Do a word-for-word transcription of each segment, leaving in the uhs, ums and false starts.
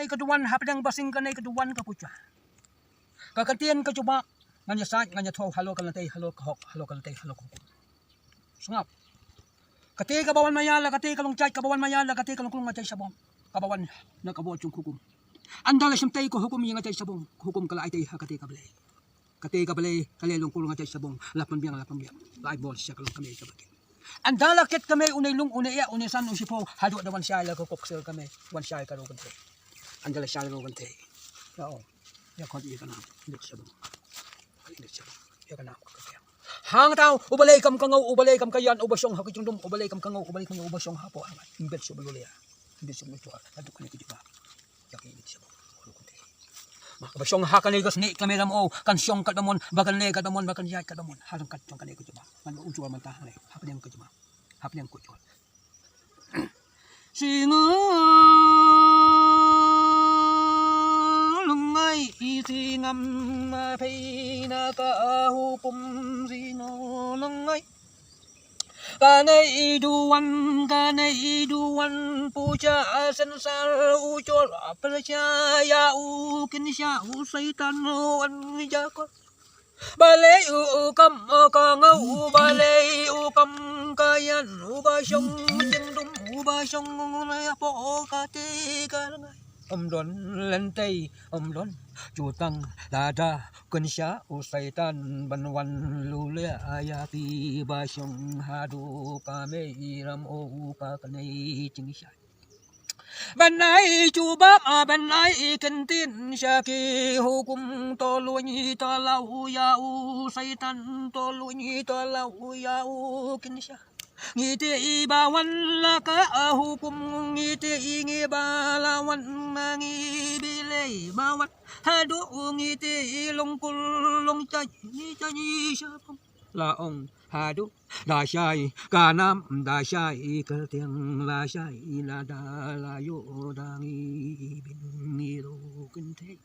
Ka duwan hapdeng ba sing kane ka duwan ka puja. Ka ktien ka jubab ngan ïa sait ngan ïa thoh halor ka lynti halor ka hok halor ka lynti halor ka hukum. Sngap. Kate kaba wan ma ïa la kate ka long jait kaba wan ma ïa la kate ka long kulung nga jait shabong. Kaba wan na ka bor jong hukum. Ynda la shim tei ka hukum ïa nga jait shabong ka hukum ka la ai tei ha kate ka Blei. Kate ka Blei ka la long kulung nga jait shabong la pynbiang la pynbiang la ai bor sha ka long ka mei kaba kit. Ynda la kit ka mei une lung une ïa une san u shiphew haduh da wan shai la ka kop ksel ka mei wan shai ka ro kynthei. Ynda la shai ro kynthei. La ong ïa khot ïa ka nam ïa ka shabong. Ïa ka nam ka kynthei. Hangta u Blei kam ka ngau u Blei kam ka ïan u ba shong ha ka jingdum u Blei kam ka ngau u Blei kam ka ngau u ba shong hapoh hangne. Imbet shu ba lule ïa. Imbet shu ba lule ïa. Adu kane ka jubab. Ïa ka imbet shu ba lule ïa. Ma ka ba shong ha kane ka snieh ka mei ram o kan shong katba mon ba kan leh katba mon ba kan ïaid katba mon. Ha ryngkat jong kane ka jubab. Ngan ba u jubab mynta hangne. Hapdeng ka jubab. Hapdeng ka jubab. Sngewlyngngai sngewngam phi na ka hukum sngewlyngngai. Kane i duwan kane i duwan puja sensar u jor percaya u kynsha u Saitan wan jakor. Balei u kam ka ngau balei u kam ka ïan u ba shong jingdum u ba shong ne po ka te ka rngai. Ym don lynti ym don jutang lada kynsha u Saitan ban wan lule ïa ki ba shong haduh ka mei ram o ka kane jingshai. Ban ai jubab ban ai kyntien sha ki hukum to luny to law ïa u Saitan to luny to law ïa u kynsha. Ngi te i ba wan la ka hukum ngi te i ngi ba la wan ma ngi bilei ba wan haduh ngi te i long kul long chai ngi chai sha pam. La ong haduh da shai ka nam da shai ka tiang la shai la da la yo da ngi bin ngi ru kynthei.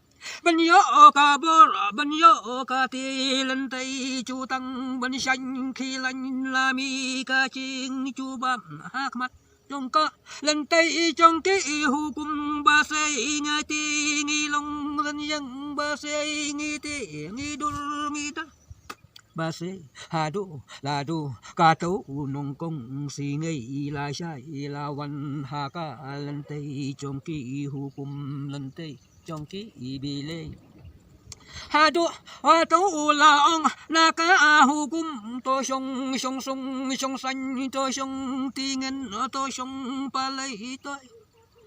Ban yo ka bor ban yo ka ti lynti chu tang ban shang khi lan la mi ka ching chu bam ha khmat. Jong ka lynti jong ki hukum ba sei ngi ti ngi long rynïeng ba sei ngi ti ngi dur ngi da. Ba sei haduh ladu ka tu u nongkong si ngei la shai la wan ha ka lynti jong ki hukum lynti jong ki bilei. Haduh hatu u la ong na ka hukum to shong shong sung shong san to shong tingen to shong palei to.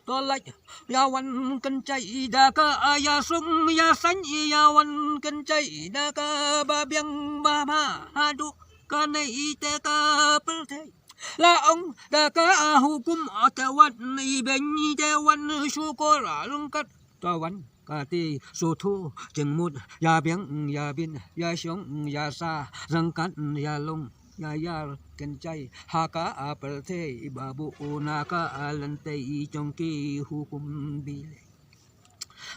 To lait ïa wan kynchai da ka ïa sung ïa san ïa wan kynchai da ka ba biang ba ma haduh ka nei te ka pyrthei. La ong da ka hukum te wan i ben te wan shukor ryngkat te wan ka ti suthu jingmut ïa biang ïa bin ïa shong ïa sa ryngkat ïa long ïa ïar kynchai ha ka pyrthei ba bu na ka lynti jong ki hukum bilei.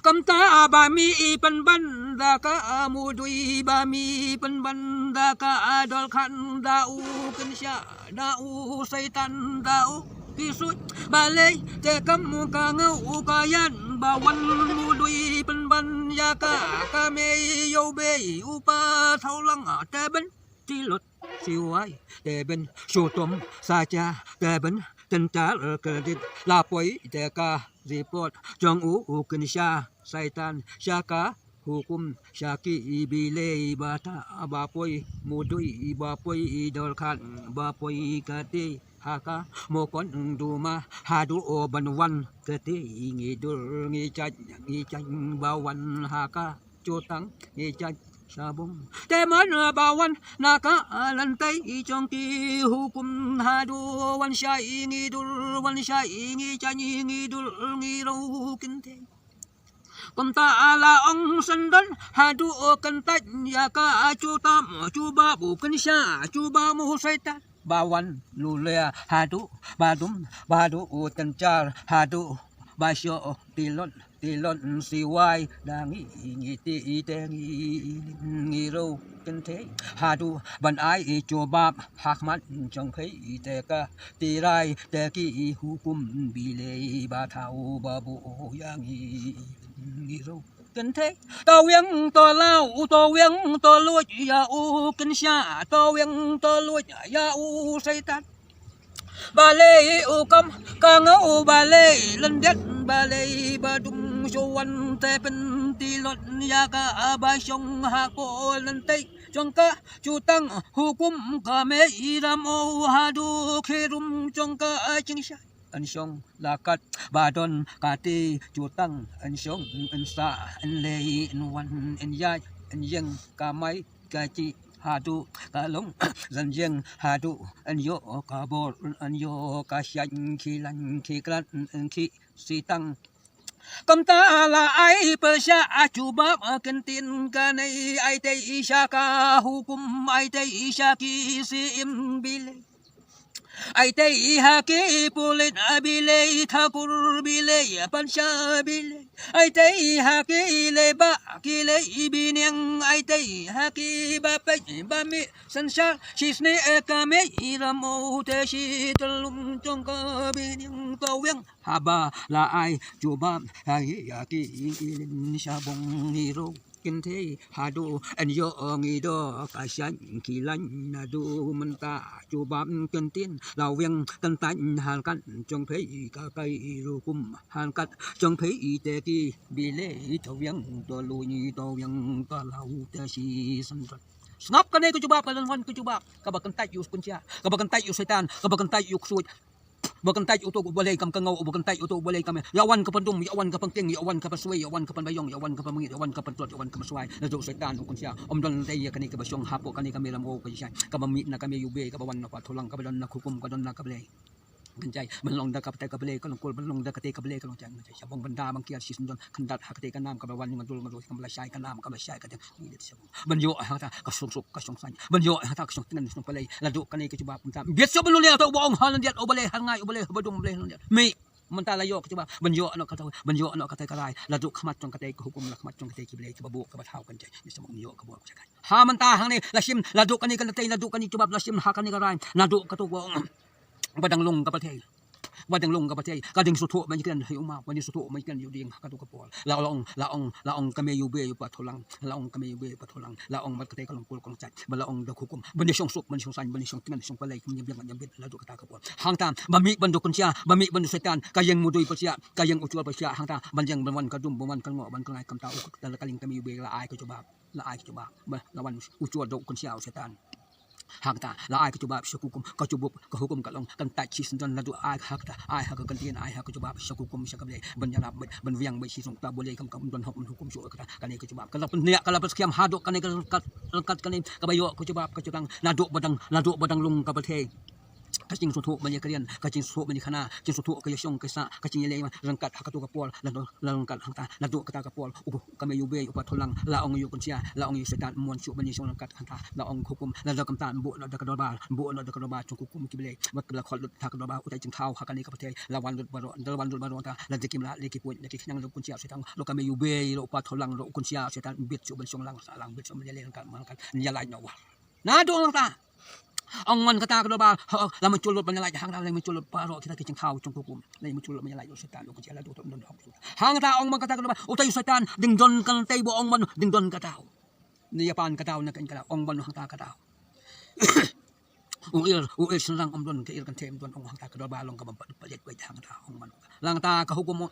Kumta ba mi i pynban da ka mudui ba mi pynban da ka dol khan da u kynsha da u Saitan da u ki suit balei te kam ka ngau ka ïan ba wan mudui pynban ïa ka ka mei ïoh bei u pa thau lang te ben ti lut si wai te ben shu tom sa cha te ben tyntar kredit la poi te ka report jong u u kynsha Saitan sha ka hukum sha ki bilei ba ta ba poi mudui ba poi dol khan ba poi ka ti ha ka mo kon duma haduh ban wan ka ti ngi dur ngi chai ngi chai ba wan ha ka chutang ngi chai shabong. Te man ba wan na ka lynti jong ki hukum haduh wan shai ngi dur wan shai ngi chai ngi dur ngi ru kynthei. Kumta la ong sendon haduh kyntait ïa ka chu tam chu ba bu kynsha chu ba mu Saitan. Ba wan lule haduh ba dum ba duh u tynchar haduh ba shu tilot tilot siwai da ngi ngi ti te ngi ngi ro kynthei haduh ban ai i jubab ha khmat jong phi te ka tirai te ki hukum Blei ba thaw ba buh ïa ngi ngi ro kynthei. To wiang to law to wiang to luid ïa u kynsha, to wiang to luid ïa u Soitan. Balei u kam ka nga u balei lyndet balei ba dung shu wan te pyntilot ïa ka ba shong ha ko lynti jong ka jutang hukum ka mei ram u haduh ki rum jong ka jingshai. Yn shong la kat ba don kati jutang yn shong yn sa yn lei yn wan yn ïaid yn ïeng ka mai ka ji haduh ka long zan ïeng haduh yn ïoh ka bor yn ïoh ka shaiñ ki laiñ ki krat yn ki sitang. Kumta la ai pyrshah jubab ktien kane ai te sha ka hukum ai te sha ki syiem Blei. Ai te ha ki pulit Blei thakur Blei pansha Blei. Ai te ha ki lei ba ki lei biniang ai te ha ki ba peit ba mih synshar shisneiñ ka mei ram u te shi tyllum jong ka biniang to wiang. Haba la ai jubab ha ïa ki i lin sha bong ngi ro kynthei haduh yn ïoh ngi doh ka shaiñ ki laiñ naduh mynta jubab ktien la wiang kyntait halkat jong phi ka kai rukum halkat jong phi te ki Blei to wiang to lui to wiang ka lau te shi san rat. Sngap kane ka jubab ka lynhon ka jubab kaba kyntait ïa u Kynshah kaba kyntait ïa u Soitan kaba kyntait ïa u Ksuid. Ba kyntait uto u balei kam ka ngau ba kyntait uto u balei kam ïa wan ka pyndum ïa wan ka pynking ïa wan ka pynswei ïa wan ka pynbayong ïa wan ka pynmngit ïa wan ka pyntlot ïa wan ka pynswai. Naduh Soitan u Kynshah um don te ïa kane kaba shong hapoh kane ka mei ram u ka jingshai kaba mih na ka mei u Blei kaba wan na ka tholang kaba don na ka hukum ka don na ka Blei. Kynjai ban long da ka pte ka Blei ka long kul ban long da ka te ka Blei ka long jang jai sha bong ban da bang kiar shi sndon kyndat ha ka te ka nam kaba wan nga dul nga dul kam la shai ka nam kam la shai ka jang ni de sha bong ban ïoh ha ta ka shong suk ka shong sain ban ïoh ha ta ka shong tngan shong palei. Naduh kane ka jubab mynta biat sha ban long ïa ta u ba ong ha lan diat u balei ha ngai u balei ha ba dum balei ha lan diat mei. Mynta la ïoh ka jubab ban ïoh noh ka ta ban ïoh noh ka te ka rai. Naduh khmat jong ka te ka hukum la khmat jong ka te ki Blei kaba buh kaba thaw kynjai ni sha bong ïoh ka buh ka jai. Ha mynta hangne la shim naduh kane ka te naduh kane jubab la shim ha kane ka rai naduh ka tu ba ong ba dang long ka pyrthei. Ba dang long ka pyrthei ka ding suthuh ma ngi kren ha u ma ba ding suthuh ma ngi kren ïa u ding ha ka tu ka por. La ong la ong la ong ka mei u Blei u pa tholang la ong ka mei u Blei u pa tholang la ong mat ka te ka long kul ka long chait ba la ong da hukum ba ding shong suk ba ding shong sain ba ding shong tngan shong palei kum ïa biang ïa bit naduh kata ka por. Hangta ba mih ban du Kynshah ba mih ban du Soitan ka ïeng mudui pyrshah ka ïeng u chua pyrshah hangta ban ïeng ban wan ka dum ban wan ka ngoh ban ka ngai kumta u ka la ka ling ka mei u Blei la ai ka jubab. La ai ka jubab ba la wan u chua dok Kynshah u Soitan. Hangta la ai ka jubab sha ka hukum ka jubab ka hukum ka long kyntait shi sndon naduh ai hangta ai ha ka ktien ai ha ka jubab sha ka hukum sha ka Blei ban ïarap bad ban wiang bad shi song ta balei kam kam don hok ban hukum shuh kata kane ka jubab ka la pynïa ka la pynskhem haduh kane ka ryngkat ryngkat kane kaba ïoh ka jubab ka jutang naduh ba dang naduh ba dang long ka pyrthei. Ka jingsngewthuh ban ïakren ka jingsngewthuh ban ïakhana jingsngewthuh ka ïashong ka sah ka jingïaleh ryngkat ha katu ka por la ryngkat hangta naduh kata ka por u ka mei u Blei u pa tholang la ong ïa u Kynshah la ong ïa u Soitan mon shuh ban ïashong ryngkat hangta la ong ka hukum la da kumta buh noh da ka dorbar buh noh da ka dorbar jong ka hukum ki Blei bad ka la khot lut ha ka dorbar utai jingthaw ha kane ka pyrthei la wan lut baroh da la wan lut baroh hangta la da kim la leh ki puit da ki khnang da u Kynshah u Soitan la ka mei u Blei la u pa tholang la u Kynshah u Soitan bit shuh ban shong lang sah lang bit shuh ban ïaleh ryngkat man ryngkat ïa lait noh war. Naduh hangta ong man kata ka dorbar la mynjur lut ban ïalait hangta la mynjur lut baroh kita ki jingthaw jong ka hukum la mynjur lut ban ïalait lut Soitan lut ka jia la duh tok don hok. Hangta ong man kata ka dorbar utai u Soitan ding don kan tei ba ong man ding don kata. Ni ïa pan kata na kan kata ong man hangta kata. U ir u ir sendang ong don ka ir kan tem don ong hangta ka dorbar long ka bam pat pajet pajet hangta ong man. Langta ka hukum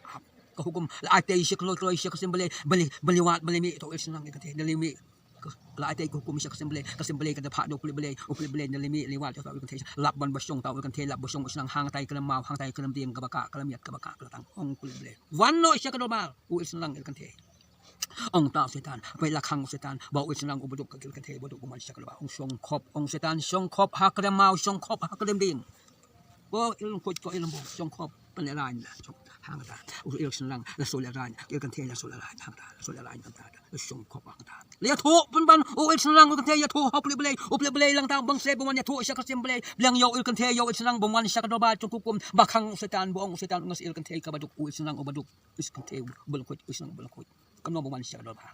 ka hukum la ai tei shi kloi kloi shi ka sim bale bale bale wat bale mi to ir sendang ka te bale mi. La ai tei ka hukum sha ka sim Blei ka sim Blei ka da phah da u pulit Blei u pulit Blei na limi liwat ka u kan thei lap ban ba shong ta u kan thei lap ba shong u shnang hang tai khlem mau hang tai khlem dieng ka ba ka khlem yat ka ba ka khlem tang ong pulit Blei. Wan noh sha ka dorbar u shnang il kan thei. Ong ta u Soitan pai la khang u Soitan ba u shnang u baduk ka kil kan thei baduk u man sha ka dorbar ong shong khop ong Soitan shong khop ha khlem mau shong khop ha khlem dieng. Ko il kut ko il mo shong khop pan la shong. Hangta u Ïew Shynrang la shu lehrain, Ïew Kynthei la shu lehrain, hangta la shu lehrain, hangta la shong khop, hangta la ïathuh pynban u Ïew Shynrang, u Kynthei ïathuh ha u Pli Blei, u Pli Blei lang ta bang seh bang wan ïathuh sha ka Ksiem Blei, biang ïa u Ïew Kynthei ïa u Ïew Shynrang bang wan sha ka dorbar jong ka hukum, ba khang u Soitan, ba ong u Soitan, u nga seh Ïew Kynthei kaba duk, u Ïew Shynrang uba duk, u Kynthei uba lyngkhuid, u Ïew Shynrang uba lyngkhuid. Kam no bang wan sha ka dorbar.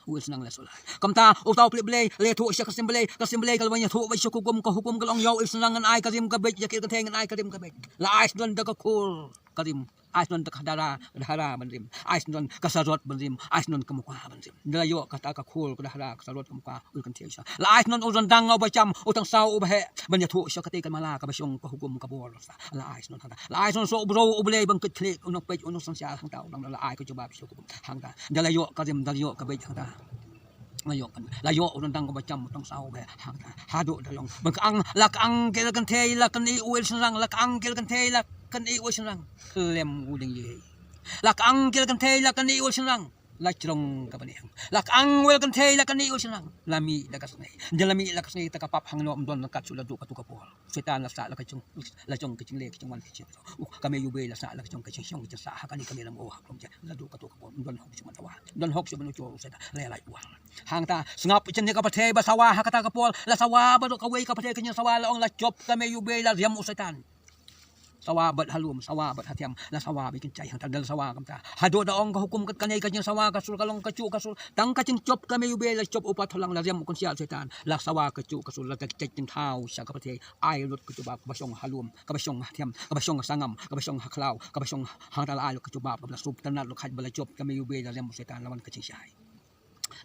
U Ïew Shynrang la shu lehrain. Kumta uta u Pli Blei la ïathuh sha ka Ksiem Blei, ka Ksiem Blei ka la wan ïathuh bad sha ka hukum, ka hukum ka la ong ïa u Ïew Shynrang ngan ai ka rim ka beit ïa ka Ïew Kynthei, ngan ai ka rim ka beit. La ai sngewdon da ka khul ka rim, ai sngewdon da ka dara, ka dara ban rim, ai sngewdon ka sarot ban rim, ai sngewdon ka mukwa ban rim. Da la ïoh kata ka khul, ka dara, ka sarot, ka mukwa, u Ïew Kynthei sha la ai sngewdon u ryndang uba jam, u tyngsaw uba heh, ban ïathuh sha katei ka mala kaba shong ka hukum ka bor. La ai sngewdon hangta. La ai sngewdon sha u briew u Blei ban kit khlieh, u nongpeit, u nongsynshar hangta, u nang la ai ka jubab sha u hukum hangta. Da la ïoh ka rim, da la ïoh ka beit hangta. La ïoh ka, la ïoh u ryndang uba jam, u tyngsaw uba heh hangta. Haduh da long ban ka ang, la ka ang ki la kynthei la kane u Ïew Shynrang, la ka ang ki la kynthei la kane u Ïew Shynrang. Khlem u dieng ïa. La ka ang ki la kynthei la kane u Ïew Shynrang. La jrong kaba niang. La ka ang u Ïew Kynthei la kane u Ïew Shynrang. La mih da ka sngi. Da la mih da ka sngi, ta ka pap hangno ym don ryngkat shuh, la duh kato ka por. Soitan la sah la ka jong, la jong ka jingleh ka jingwan ka jingsaw. U, ka Mei U Bei la sah la ka jong ka jingshong ka jingsah ha kane ka Mei Ramew ha Klong Jait. La duh kato ka por, ym don hok shuh ban dawa, ym don hok shuh ban ujor, u Soitan la ïalait wal. Hangta sngap jin ïa ka pyrthei ba sawa ha kata ka por, la sawa baroh kawei ka pyrthei ka jingsawa, la ong la jop ka Mei U Bei, la riam u Soitan. Sawa bad ha lum, sawa bad ha thiam, la sawa bad kynjai, hangta da la sawa kumta. Haduh da ong ka hukum kat kane ka jingsawa ka sur ka long ka juh ka sur. Tang ka jingjop ka Mei U Bei la jop u Patholang, la riam u Kynshiah Soitan. La sawa ka juh ka sur, la da ka jait jingthaw sha ka pyrthei. Ai lut ka jubab kaba shong ha lum, kaba shong ha thiam, kaba shong ha sangam, kaba shong ha khlaw, kaba shong hangta, la ai lut ka jubab, ba la suk tyrnat lut khat ba la jop ka Mei U Bei, la riam u Soitan, la wan ka jingshai.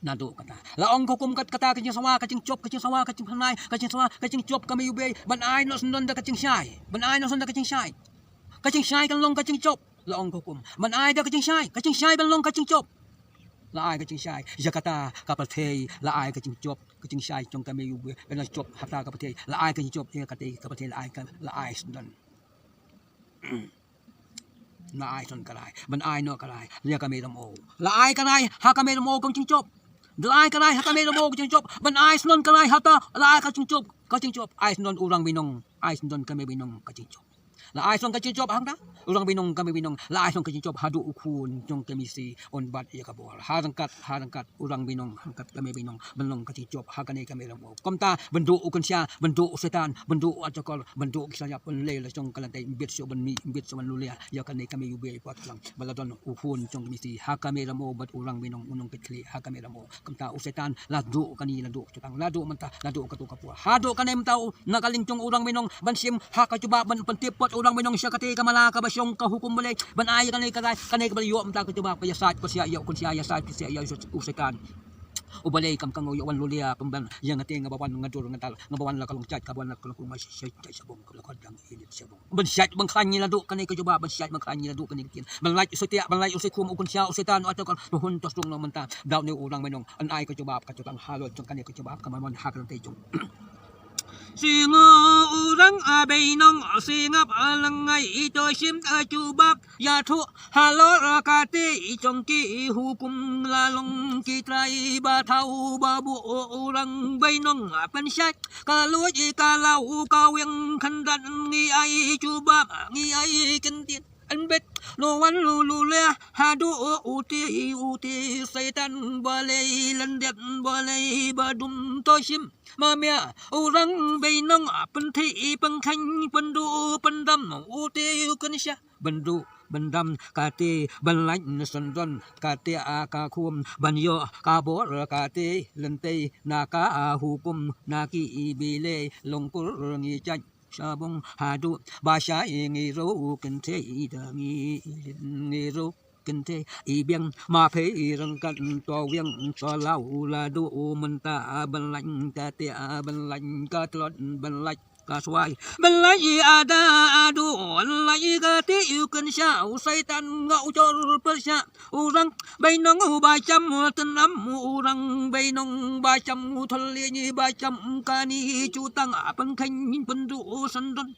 Naduh kata la ong ka hukum kat kata ka jingsawa, ka jingjop, ka jingsawa, ka jingpynai, ka jingsawa, ka jingjop ka Mei U Bei, ban ai noh sngewdon da ka jingshai, ban ai noh sngewdon da ka jingshai. Ka jingshai kan long ka jingjop, la ong ka hukum. Ban ai da ka jingshai, ka jingshai ban long ka jingjop. La ai ka jingshai. Ïa kata ka pyrthei la ai ka jingjop, ka jingshai jong ka Mei U Bei, ban la jop ha kata ka pyrthei, la ai ka jingjop ïa kata ka pyrthei, la ai ka, la ai sngewdon. La ai sngewdon ka rai, ban ai noh ka rai ïa ka Mei Ramew. La ai ka rai ha ka Mei Ramew ka jingjop. La ai ka rai ha ka Mei Ramew ka jingjop, ban ai sngewdon ka rai hata, la ai ka jingjop, ka jingjop. Ai sngewdon u Rangbeinong, ai sngewdon ka Meibeinong ka jingjop. La ai sngewdon ka jingjop hangta, u Rangbeinong ka Meibeinong, la ai sngewdon ka jingjop haduh u khun jong ka Misi un bat ïa ka bor. Ha ryngkat, ha ryngkat u Rangbeinong, ha ryngkat ka Meibeinong, ban long ka jingjop ha kane ka Mei Ramew. Kumta ban duh u Kynshiah, ban duh u Soitan, ban duh u Atakor, ban duh ki Saliap, ban leh la jong ka lynti, ym bit shuh ban mih, ym bit shuh ban luleh ïa kane ka Mei U Bei Patholang, ba la don u khun jong ka Misi ha ka Mei Ramew bad u Rangbeinong u nongkitkhlieh ha ka Mei Ramew. Kumta u Soitan la duh kane, la duh jutang, la duh mynta, la duh kato ka por. Haduh kane mynta u, na ka liang jong u Rangbeinong ban shim ha ka jubab, ban pyntip pat u Rangbeinong sha katei ka mala kaba shong ka hukum Blei, ban ai kane ka rai, kane kaba la ïoh mynta ka jubab, ka ïasaid pyrshah ïa u Kynshiah, ïasaid pyrshah ïa u Soitan. U Blei kam ka, nga ïoh wan luleh pynban ïa nga te, nga ba wan nga dur nga dar, nga ba wan la ka Long Jait, ka ba wan la ka Long Kumba, shait shait shabong, ka ba la khot dang init shabong. Ban shait ban khlaiñ ïa la duh kane ka jubab, ban shait ban khlaiñ ïa la duh kane ka ktien. Ban lait u Soitan, ban lait u Soikhum, u Kynshiah, u Soitan, u Atakor, ba hun to sdung long mynta. Dau ne u Rangbeinong yn ai ka jubab ka jutang halor jong kane ka jubab ka man wan ha ka lynti jong. Sngap u Rangbeinong, sngap lyngngai, to shim ka jubab ïathuh halor kata jong ki hukum, la long ki trai ba thaw ba buh, u Rangbeinong pynshait ka luid ka law ka weng khyndiat, ngi ai jubab, ngi ai kyntien. Ym bit noh wan luleh haduh u te, u te Soitan ba lei lyndet, ba lei ba dum, to shim ma me u Rangbeinong, pynthih pynkheiñ, pynduh pyndam u te u Kynshiah. Ban duh ban dam kata, ban lait na sngewdon kata ka khum, ban ïoh ka bor kata lynti na ka hukum, na ki bilei Longkur ngi jait shabong haduh ba shai ngi ruh kynthei, da ngi, ngi ruh kynthei. I biang ma phi ryngkat, to wiang to law, la duh mynta ban lait kata, ban lait ka tlot, ban lait ka swai, ban lait ada adu, ban lait kata u Kynshiah, u Soitan nga ujor pyrshah. U Rangbeinong ba jam tnam, u Rangbeinong ba jam u thylliej, ba jam kane jutang, pynkheiñ pynduh sngewdon.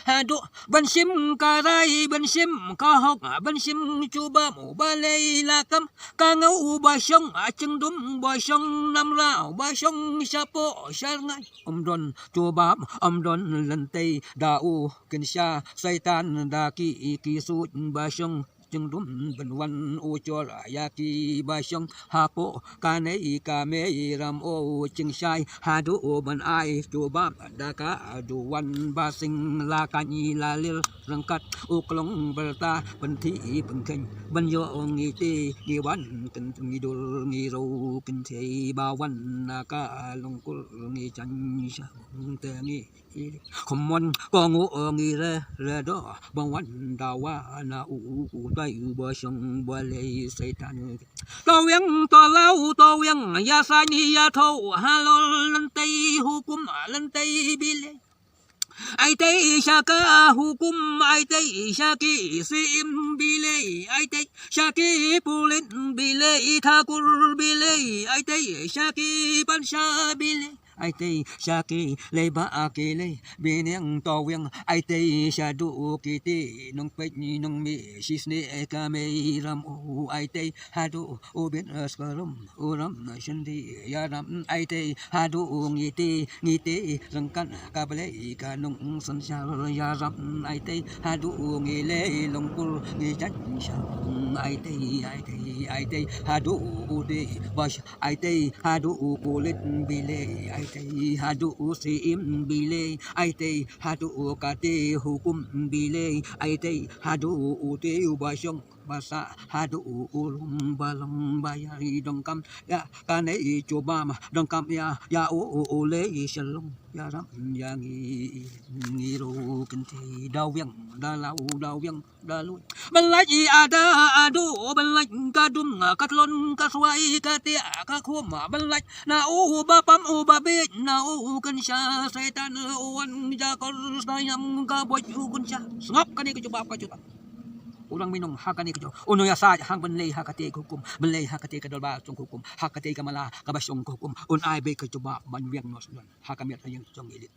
haduh ban shim ka rai, ban shim ka hok, ban shim jubab u balei la kam. Ka ngau ba shong, a jingdum ba shong, namra ba shong, shapoh sharngai. Ym don jubab, ym don lynti, da u kynsha Soitan da ki ki suit ba shong. Jingdum ban wan u jor ïa ki ba shong hapoh kane ka mei ram o jingshai, haduh ban ai jubab da ka duwan ba sing la kani la lir ryngkat u klong byrta pynthi pynkheiñ ban ïoh ngi te ngi wan kynti ngi dur ngi ru kynti ba wan na ka longkur ngi jan sha te ngi Khmon ko ngu ngi re re do ba wan da wa na u u tai u ba shong ba lei Soitan. To wiang to lau to wiang ïa sa ni ïa tho halor lynti hukum lynti bilei. Ai tei sha ka hukum ai tei sha ki sim bilei ai tei sha ki pulit bilei thakur bilei ai tei sha ki pansha bilei. Ai tei sha ki lei ba a ki lei biniang to wiang ai tei sha du ki ti nong peit ni nong mi shi sne ka mei ram u ai tei ha du u bin as ka ram u ram shin di ya ram ai tei ha du ngi ti ngi ti rang kan ka blei ka nong san sha ya ram ai tei ha du ngi lei long kur ngi jan sha ai tei ai tei ai tei ha du u ti ba sha Ai tei haduh u pulit bilei, ai tei haduh u syiem bilei, ai tei haduh u kate hukum bilei, ai tei haduh u tei u ba shong ba sah, haduh u lum ba long ba ïai donkam ïa kane i jubab, donkam ïa ïa u u lei shalong ïa ram ïa ngi ngi ruh kynthei da wiang da lau da wiang. Ban lait i ada adu ban lait ka dum ka tlon ka swai ka tiah ka khum ban lait na u ba pam u ba bit na u kynsha Satan u wan ja kor sdayam ka boj u kynsha. Sngap kane ka jubab ka jubab. Urang minong ha kane ka jubab. Unu ya saj hang ban lei ha kate ka hukum ban lei ha kate ka dorbar jong ka hukum ha kate ka mala ka ba shong ka hukum un ai beit ka jubab ban wiang nos don ha ka miat ha yang jong ilit.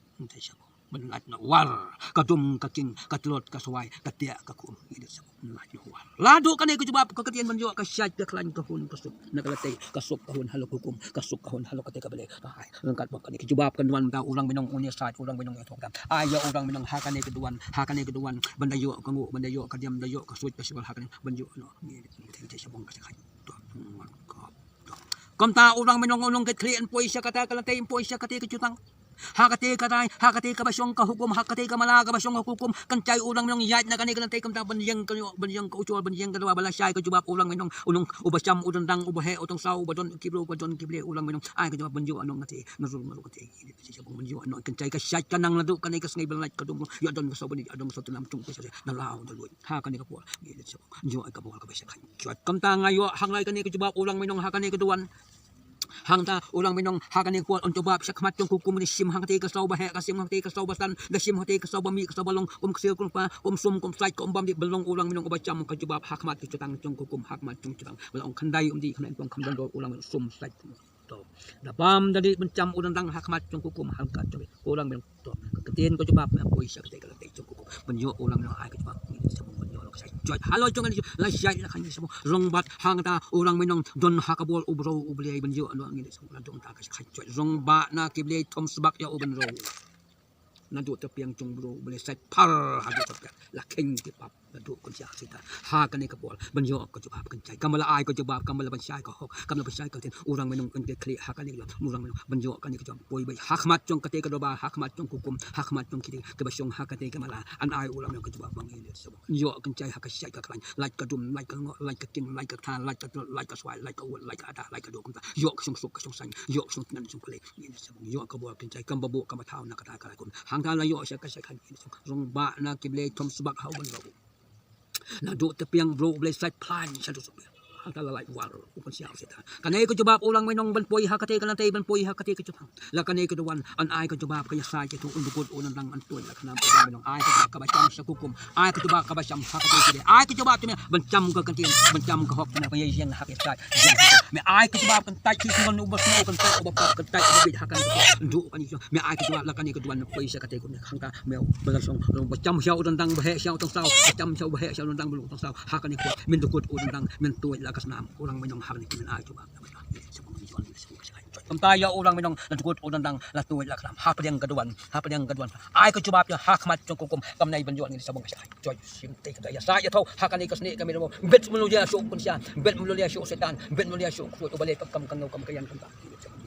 Ban lait na war ka dum ka king ka tlot ka swai ka tiah ka khum. Ban lait na war. Ladu kane ka jubab ka ktien ban ïoh ka shait ka khlaiñ ka hun ka suk na ka latei ka suk ka hun halok hukum ka suk ka hun halok kate ka blei. Ai rangkat ba kane ka jubab ka duwan da urang minong uni sait urang minong ïa thok dam. Ai ïa urang minong ha kane ka duwan ha kane ka duwan ban da ïoh ka ngu ban da ïoh ka diam da ïoh ka suit ka shibal ha kane ban ïoh no. Kumta urang minong unong ket khlieh yn poi sha kata ka latei yn poi sha kate ka jutang. Ha kate ka rai ha kate ka ba shong ka hukum ha kate ka mala ka ba shong ka hukum kan chai urang minong ïaid na kane ka latei kumta ban ïeng ka ban ïeng ka uchor ban ïeng ka dawa ba la shai ka jubab urang minong unong u ba sham u dang dang u ba heh u tong saw u ba don ki bru u ba don ki blei urang minong ai ka jubab ban ïoh anong kate ngarul ngarul kate. Ban ïoh anong kan chai ka shait ka nang ladu kane ka sngi ban lait ka dum ïoh don ka saw ban ïoh don ka saw tunam chung ka saw na law da luit ha kane ka por. Ïoh ka bol ka ba shait. Kumta nga ïoh hanglai kane ka jubab urang minong ha kane ka duwan. Hangta urang minong ha kane ka por un jubab sha khmat jong ka hukum da shim hangte ka saw ba heh ka shim hangte ka saw ba san da shim hangte ka saw ba mih ka saw ba long kum ksir kum pa kum sum kum sait kum bam di ba long urang minong uba jam ka jubab ha khmat ka jutang jong ka hukum ha khmat jong jutang ba long khandai um di khandai tong kham don dor urang minong sum sait. To da bam da di ban jam u dang dang ha khmat jong ka hukum hangta jong urang minong. To ka ktien ka jubab me poi sha kate ka latei jong ka hukum ban ïoh urang minong ai ka jubab ngi sha ban ïoh lok sha jot halor jong ngi la sha la khan sha rong bat hangta urang minong don ha ka bol u bro u blei ban ïoh no ngi sha la don ta ka khan jot rong ba na ki blei thom sbak ïa u ban ro. Na dut ta piang jong bro u blei sait par ha dut ta piang la kheng ki pap. Ka duk kun sia sita ha kane ka bol ban ïoh ka jubab kan chai kam la ai ka jubab kam la ban shai ka hok kam la ban shai ka tin urang minong kan ke khlieh ha kane ka urang minong ban ïoh kane ka jubab poi bai ha khmat jong kate ka doba ha khmat jong ka hukum ha khmat jong kite ka ba shong ha kate ka mala an ai urang minong ka jubab bang ïoh sabo ïoh kan chai ha ka shai ka khlaiñ lait ka dum lait ka ngo lait ka king lait ka tha lait ka tlot lait ka swai lait ka wut lait ka ada lait ka duk kumta ïoh ka shong suk ka shong sain ïoh ka shong tngan shong khlei ïoh sabo ïoh ka bol kan chai kam ba bu kam ba thaw na kata ka lai kun hangta la ïoh sha ka shai khlaiñ rong ba na ki blei thom sbak ha u ban ro. Na duk te piang bro u blei sait plan sha duk suk. Ka la lait war u pynshai u Soitan. Kane ka jubab u Rangbah Nong ban poi ha kata ka lynti, ban poi ha kata ka jubab. La kane ka duwan, yn ai ka jubab ka ïasaid ïa u, un dkut u nandang, yn tuid la ka snam u Rangbah Nong. Ai ka jubab kaba sham sha ka hukum. Ai ka jubab kaba sham ha kata ka lynti. Ai ka jubab te me ban sham ka ktien, ban sham ka hok, te me ban ïeng ha ka ïasaid. Me ai ka jubab kan tait shi ngon u ba sngewthuh, kan tait u ba pop, kan tait u ba bit ha kane ka. Ndu kane. Me ai ka jubab la kane ka duwan poi sha kata ka hangta. Me ba la song, ba sham sha u nandang, ba heh sha u tang saw, ba sham sha u, ba heh sha u nandang, ba lu tang saw. Ha kane ka, men dkut u nandang, men tuid la ka snam u Rangbah Nong, ha kane ka men ai jubab. Kumta ïa u Rangbah Nong, la dkut u nandang, la tuid la ka snam. Hapdeng ka duwan, hapdeng ka duwan. Ai ka jubab ïa ha khmat jong ka hukum, kam nai ban ïoh ngi sa bang ka shai. Joi, shim te ka da ïasaid ïa thaw, ha kane ka snieh ka mih mo. Bet mulu ïa shu u pynshai, bet mulu ïa shu u Soitan, bet mulu ïa shu u ksuid, u ba leh kam kam kangau kam ka ïan kam ta.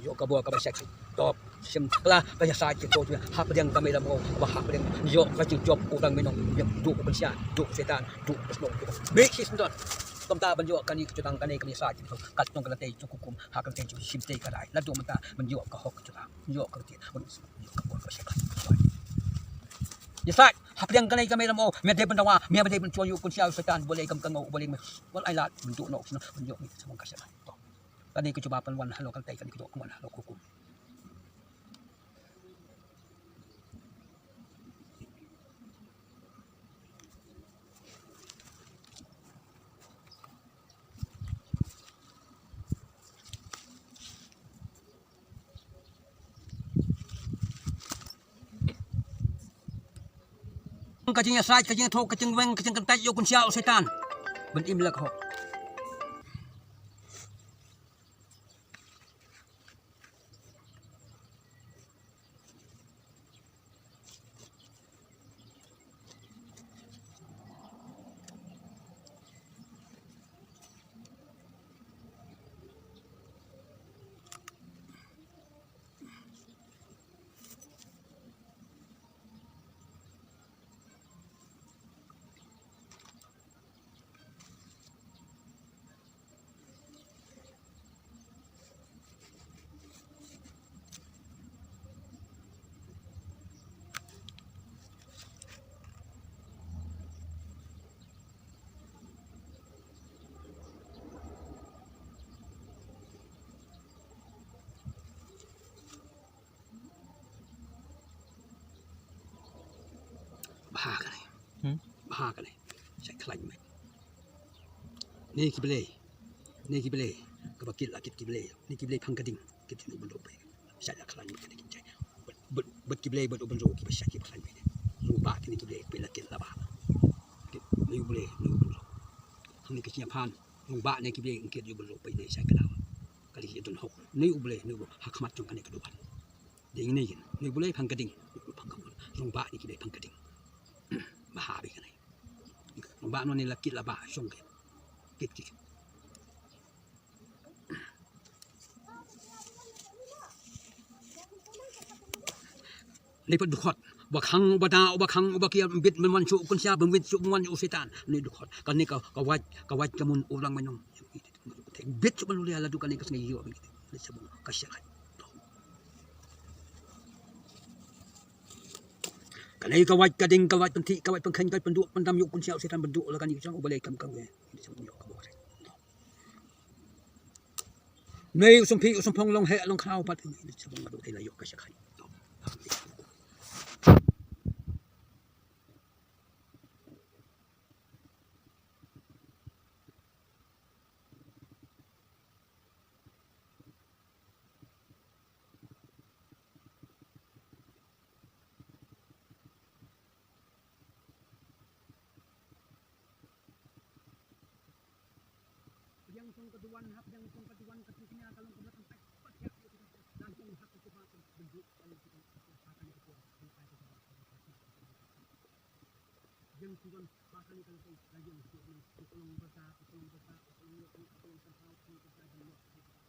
Ïoh ka bor kaba shai. Top. Shim kla ka ïasaid ki to, hapdeng ka mih mo, ba hapdeng ïoh ka jingjop u Rangbah Nong, ïa duk u pynshai, duk u Soitan, duk u pynshai. Bit shi sendon. Kumta ban ïoh kane ka jutang, kane ka ïasaid ki to, kat jong ka lynti jong ka hukum, ha ka lynti jong shim te ka dei. Lada mynta ban ïoh ka hok ka jutang, ïoh ka lynti, ban ïoh ka bor kaba shai. Ïasaid, hapdeng kane ka mih mo, me dei ban dawa, me dei ban shu ïa u pynshai u Soitan, ba leh kam kangau, ba leh me. Wal ai lad, ban duk noh shnong, ban ïoh me sa bang ka shai. To. Kane ka jubab kan wan halor ka lynti, kane ka jubab kan wan halor ka hukum. Ka jingïasaid, ka jingthoh, ka jingweng, ka jingkyntait ïa u pynshai u Soitan. Ban im la ka hok. Bha kane. Hmm? Bha kane. Shait khlaiñ met. Ne ki blei. Ne ki blei. Kaba kit la kit ki blei. Ne ki blei phang ka ding. Kit ki ban ruh pei. Shait la khlaiñ met kane ki jai. Bad, bad, bad ki blei bad u ban ruh kiba shait kiba khlaiñ met. Ruh ba kine ki blei pei la kit la ba. Kit ne u blei ne u ban ruh. Hangne ki shia phan. Ruh ba ne ki blei kit u ban ruh pei ne shait ka daw. Kali ki don hok. Ne u blei ne u ha khmat jong kane ka duwan. Ding ne yin. Ne u blei phang ka ding. Phang ka ding. Ruh ba ne ki blei phang ka ding. Bha bha kane. Ba no ne la kit la ba shong ke. Kit kit. Ne pat dkhot. Ba khang ba da ba khang ba kia bit men wan shu kun sia ben wit shu wan u Soitan. Ne dkhot. Kane ka ka wait ka wait ka mun u Rangbah Nong. Bit shu ban lia la du kane ka sngi yu. Ne sa bun ka sia. Kane ka wait ka ding ka wait pynthik ka wait pynkhein ka wait pynduk pyndam yu kun sia u Soitan pynduk la kane ka jong u balei kam kam. Nei u sumpi u sumpong long heh long khraw pat. Pdiang song ka duwan, hap pdiang song ka duwan, ka tu kñia ka long ka bla tam pat pat ya. Lang song hap ka kuba ka bendu ka long ka ha ka ni ka por. Pdiang song ba ka ni ka long ka long ba ka long ba ka long ba ka long ba ka long ka long ka long.